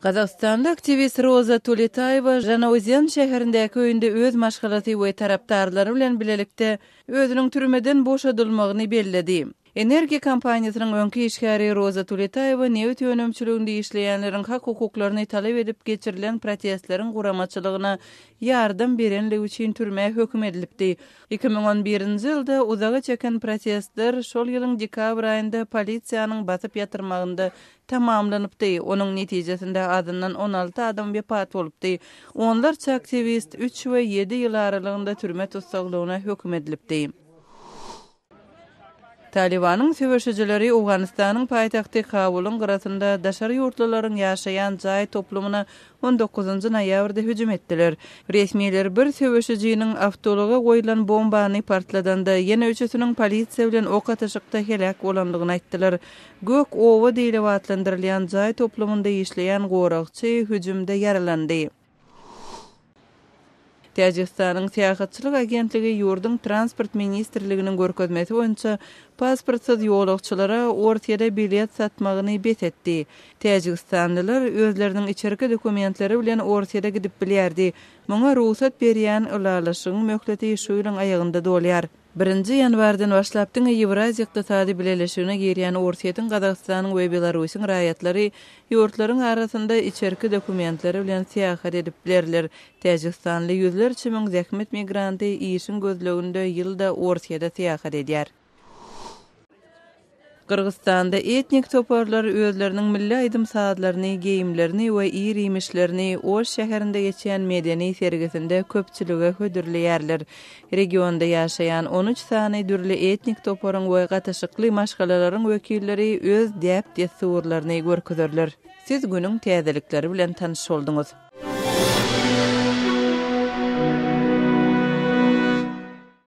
Gazagystanly aktiwist Roza Tuletaýewa Žanaozen şäherindäki öýünde öz maşgalasy we tarapdarlary bilen bilelikde özüniň türmeden boşadylmagyny belledi. Energiýa kompaniýasynyň öňki işgäri Roza Tuletaýewa nebit önümçiliginde işleýänleriň hak-hukuklaryny talap edip geçirilen protestleriň guramaçylygyna ýardam berenligi üçin türmä höküm edilipdi. 2011-nji ýylda uzaga çeken protestler şol ýylyň dekabr aýynda polisiýanyň basyp ýatyrmagynda tamamlanypdy, onuň netijesinde azyndan 16 adam wepat bolupdy, onlarça aktiwist üç we ýedi ýyl aralygynda türme tussaglygyna höküm edilipdi. Talybanyň söweşijileri Owganystanyň paýtagty Kabulyň gyrasynda daşary ýurtlularyň ýaşaýan jaý toplumyna on dokuzynjy noýabrda hüjüm etdiler. Resmiler bir söweşijiniň awtoulaga goýlan bombany partladanda, ýene üçüsiniň polisiýa bilen ok atyşykda heläk bolandygyny aýtdylar. Gök oba diýlip atlandyrylýan jaý toplumynda işleýän goragçy hüjümde ýaralandy. Täjigistanyň Syýahatçylyk agentligi ýurduň Transport ministrliginiň görkezmesi boýunça pasportsyz ýolagçylara Orsýede bilet satmagyny bes etdi. Täjigistanlylar özleriniň içerki dokumentleri bilen Orsýede gidip bilýärdi. Muňa rugsat berýän ylalaşygyň möhleti şu ýylyň aýagynda dolýar. Birinji ýanwardan başlap diňe Ýewraziýa Ykdysady Bileleşigine girýän Orsýetiň, Gazagystanyň we Belarusyň raýatlary ýurtlaryň arasynda içerki dokumentleri bilen syýahat edip bilerler. Täjigistanly ýüzlerçe müň zähmet migranty işiň gözleginde ýylda Orsýete syýahat edýär. Gyrgyzystanda etnik toparlar özleriniň milli aýdym-sazlaryny, geýimlerini we ir-iýmişlerini Oş şäherinde geçýän medeni sergisinde köpçülige hödürleýärler. Regionda ýaşaýan on üç sany dürli etnik toparyň we gatyşykly maşgalalaryň wekilleri öz däp-dessurlaryny görkezerler. Siz günüň täzelikleri bilen tanyş bolduňyz.